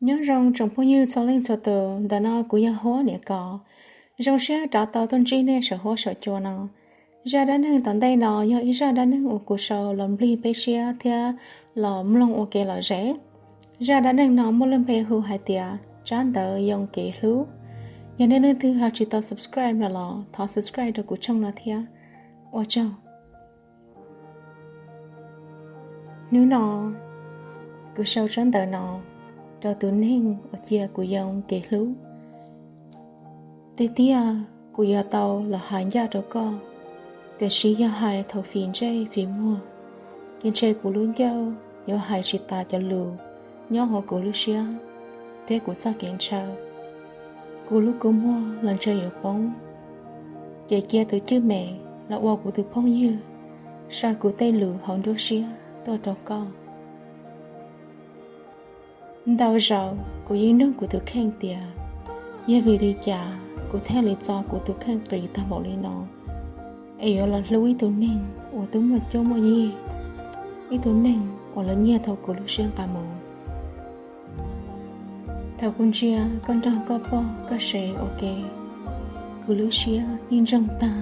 Nyob zoo tsoom phooj ywg txhua leej txhua tus, ntawm no kuv yog Huab Niam Kos. Zoo siab rov tau tuaj ntsib nej saum huab saum cua no. Zaj dab neeg tom ntej no yog ib zaj dab neeg uas kuv sau los nplig peb siab thiab los mloog ua kev lom zem. Zaj dab neeg no muaj lub npe hu hais tias tsab ntawv yoo kev hlub. Yog nej leej twg ho tsis tau subscribe no los thov subscribe rau kuv channel no thiab. Ua tsaug. Hnub no, kuv sau tsab ntawv no rau tus neeg uas cia kuv yoo kev hlub. Tiag tiag kuv yuav tau los hais ncaj rau koj, tiam sis yog hais thaum fim ntsej fim muag, ces ntshe kuv lub ncauj yuav hais tsis tas cov lus nyob hauv kuv lub siab thiab kuv txoj kev ntshaw. Kuv lub kua muag los ntshe yuav poob, ces cia tus cwj mem los ua kuv tus phooj ywg, sau kuv tej lus hauv nruab siab tuaj rau koj. Ntau zaus kuv yeej nug kuv tus kheej tias, yog vim li cas kuv thiaj li txo kuv tus kheej qis tag npaum li no, es yuav los hlub ib tug neeg uas twb muaj cuab muaj yig, ib tug neeg uas los nyiag tau kuv lub siab nqa mus. Thaum kuv ntsia koj nrog koj pog koj sev ua ke, kuv lub siab yeej ntsoog tag,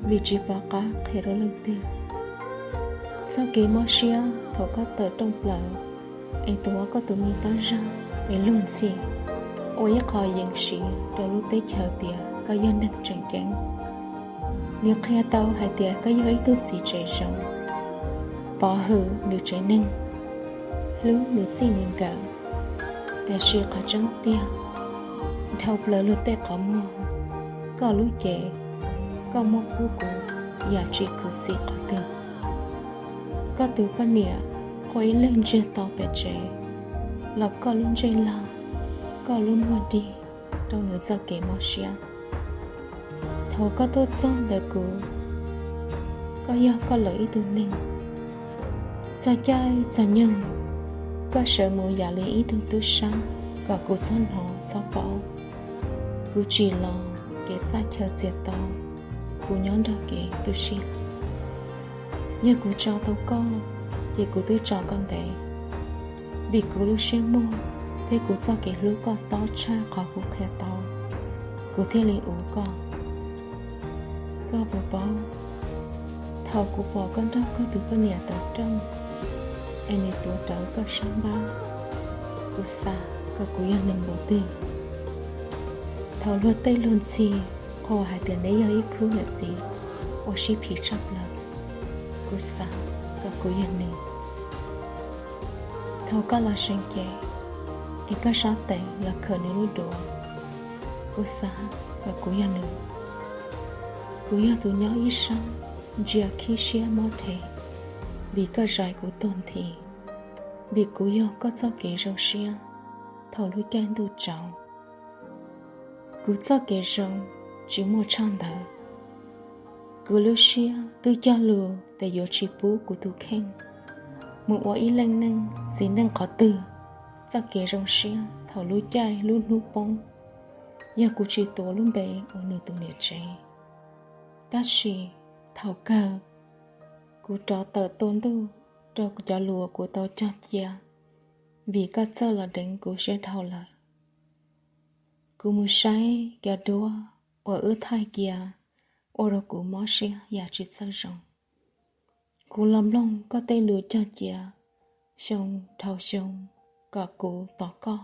vim tsis pom qab qhia rau leej twg. Txoj kev mob siab thaum koj tawm rooj plaws es tuav koj tus me tab zag es luag ntxhi ua ib qho yees siv rau lub teb chaws tias koj yog neeg tseem ceeb. Nws qhia tau hais tias koj yog ib tug txiv tsev zoo, pov hwm nws tsev neeg, hlub nws txij nws nkawm. Tiam sis qhov tseeb tiag, dhau plaws luag tej qhov muag, koj lub cev, koj muab pub kuv yam tsis khuv xim qhov twg. Koj tus poj niam quaj ib leeg ntsiag to pem tsev, los koj lub ntsej log, koj lub muag dig rau nws txoj kev mob siab. Thaum koj tuaj txog ntawm kuv, koj yog koj lawm ib tug neeg. Txog caij txog nyoog, koj sawv mus yam li ib tug tub sab kom kuv txhob hnov txhob paub. Kuv tsim los kev txaj chaw txias to, kuv nyob nrog kev tu siab. Yog kuv tso tau koj, ces kuv twb tso koj ntev, vim kuv lub siab muag thiab kuv txoj kev hlub koj tob tshaj qhov kuv qhia tau, kuv thiaj li uv koj. Koj puas paub, thaum kuv pom koj nrog koj tus poj niam tawm rooj, es nws tuav rawv koj sab npab, kuv xav kom kuv yog nws npaum twg. Thaum luag tej luag ntxhi qhuas hais tias neb yog ib khub niam txiv uas sib phim tshaj plaws, kuv xav kom kuv yog nws. Thaum koj los seev cev, es koj sab tes los khawm nws lub duav, kuv xav kom kuv yog nws. Kuv yog tus nyob ib sab ntsia khib siab mob rhe, vim koj zais kuv tuag nthi, vim kuv yog koj txoj kev zoo siab thaum lub caij ntuj tsaus. Kuv txoj kev zoo tsis muaj tshaj ntawd. Kuv lub siab twb cog lus tias yuav tsis pub kuv tus kheej mus ua ib leej neej txiv neej qhov twg txoj kev zoo siab thaum lub caij lub hnub poob, yog kuv tsis tuav lub npe ua nws tus niam tsev. Tab sis thaum kawg, kuv rov tawm tua ntuj rau cov lus kuv tau cog cia, vim koj txawj los deev kuv siab dhau lawm. Kuv mus saib cov duab uas wb thaij cia, ua rau kuv mob siab yam tsis txawj zoo. Kuv los mloog koj tej lus cog cia xyoo dhau xyoo kom kuv tos koj.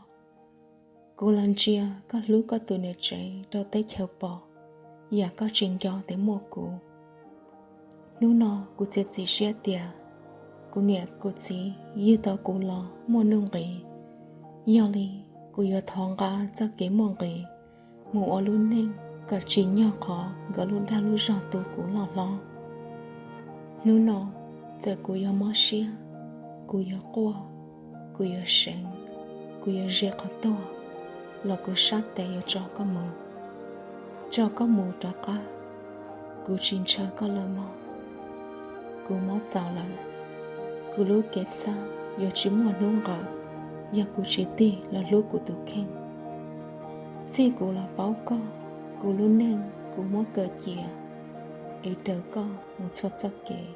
Kuv los ntsia koj hlub koj tus niam tsev rau teb chaws pom, yam koj tsis nco tias muaj kuv. Hnub no kuv txiav txim siab tias kuv niam kuv txiv ywg tau kuv los muaj nuj nqis. Yog li, kuv yuav thov nqa txoj kev muaj nqis mus ua lub neej kom tsim nyog qhov nkawd lub dag lub zog tu kuv loj hlob. Hnub no, txawm kuv yuav mob siab, kuv yuav quaj, kuv yuav seev, kuv yuav ze qhov tuag, los kuv sab tes yuav tso koj mus, tso koj mus rov qab. Kuv tsis ntshaw koj lawm mog. Kuv mob txaus lawm. Kuv lub kev txhawj yuav tsis muaj hnub nqawm yog kuv tsis tig los hlub kuv tus kheej. Txij kuv los paub koj, kuv lub neej kuv muab kaw cia, es raws koj mus txhua txoj kev,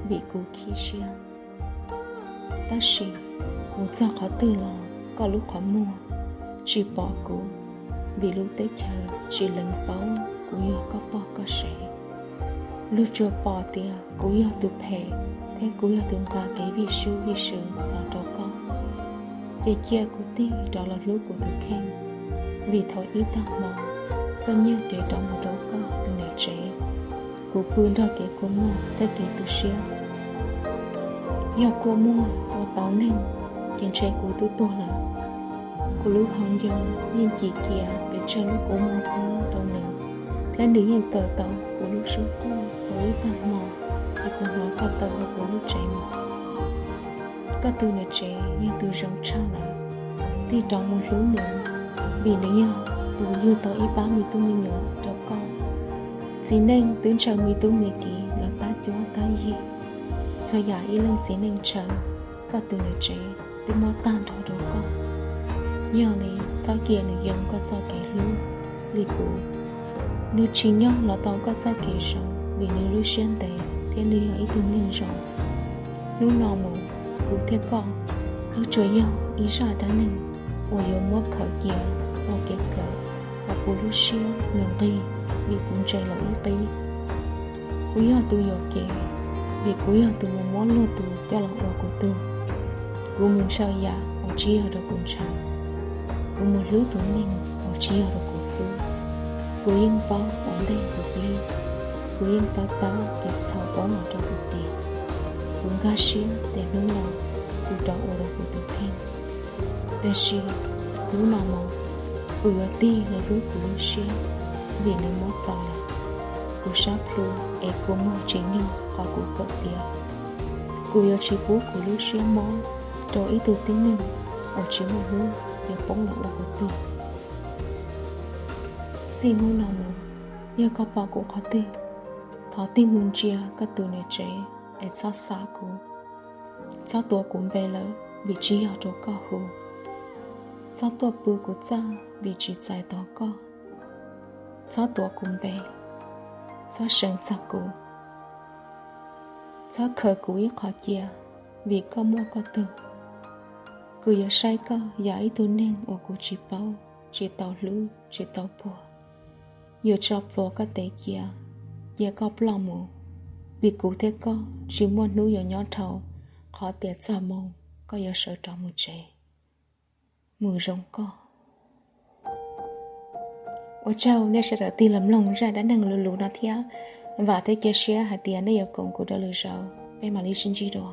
vim kuv khib siab. Tab sis, mus txog qhov twg los koj lub qhov muag tsis pom kuv, vim lub teb chaws tsis lees paub kuv yog koj poj koj sev. Luag tsuas pom tias kuv yog tus phem thiab kuv yog tus nqa kev vij sub vij sw los rau koj. Ces cia kuv tig rov los hlub kuv tus kheej, vim thaum ib tag hmo koj nyiag kev rov mus rau koj tus niam tsev, kuv pw nrog kev kua muag thiab kev tu siab. Yog kua muag tua tau neeg, ces ntshe kuv twb tuag lawm. Kuv lub hauv ncoo yeej cim cia pes tsawg lub kua muag poob rau nws, thiab nws yeej kawm tau kuv lub suab quaj thaum ib tag hmo, es kuv hnov koj taw hauv kuv lub tsev mus. Koj tus niam tsev yog tus zoo tshaj lawm, tig rov mus hlub nws, vim nws yog tus yug tau ib pab me tub me nyuam rau koj. Txiv neej twb ntshaw me tub me kiv los tab cuab tab yig, txhua yam ib leej txiv neej ntshaw, koj tus niam tsev twb muab tag nrho rau koj. Yog li txhob cia nws yoo koj txoj kev hlub li kuv. Nws tsis nyob los tau koj txoj kev zoo, vim nws lub siab ntev thiab nws yog ib tug neeg zoo. Hnub no mus, kuv thiab koj, wb tsuas yog ib zaj dab neeg uas yuav muab khaws cia ua kev kawm kom kuv lub siab nws nqig, vim kuv ntse lawm ib qib. Kuv yog tus yuam kev, vim kuv yog tus mus muab luag tus coj los ua kuv tug. Kuv mus ntshaw yam uas tsis yog rau kuv ntshaw, kuv mus hlub tus neeg uas tsis yog rau kuv hlub. Kuv yeej paub ua ntej kuv pib, kuv yeej to taub kev txhaum poob los rau kuv ris. Kuv nkag siab tias hnub no kuv rov ua rau kuv tus kheej. Tiam sis hnub no mus, kuv yuav tig los hlub kuv lub siab, vim nws mob txaus lawm. Kuv sab plhu es kua muag tsis nyog qhov kuv kawm tiav. Kuv yuav tsis pub kuv lub siab mob rau ib tug tib neeg uas tsis muaj hnub yuav poob los ua kuv tug. Txij hnub no mus, yog koj pom kuv qhov twg, thov tig mus ntsia koj tus niam tsev es txhob xav kuv. Txhob tuav kuv npe lawm vim tsis yog rau koj hu. Txhob tuaj pw kuv txaj vim tsis txais tos koj. Txhob tuav kuv npe, txhob seev txog kuv. Txhob khaws kuv ib qho cia, vim koj muaj koj tug. Kuv yuav saib koj yam ib tug neeg uas kuv tsis paub, tsis tau hlub, tsis tau puag. Yuav tso plhuav koj tes cia, cia koj ploj mus, vim kuv thiab koj tsis muaj hnub yuav nyob dhau qhov tias txog moo koj yuav sawv rov mus tsev. Mus zoo koj. Ua tsaug nej sawv daws tig los mloog zaj dab neeg lus lus no thiab. Vam thiab cia siab hais tias nej yuav koom kuv rau lwm zaus, peb mam li sib ntsib dua.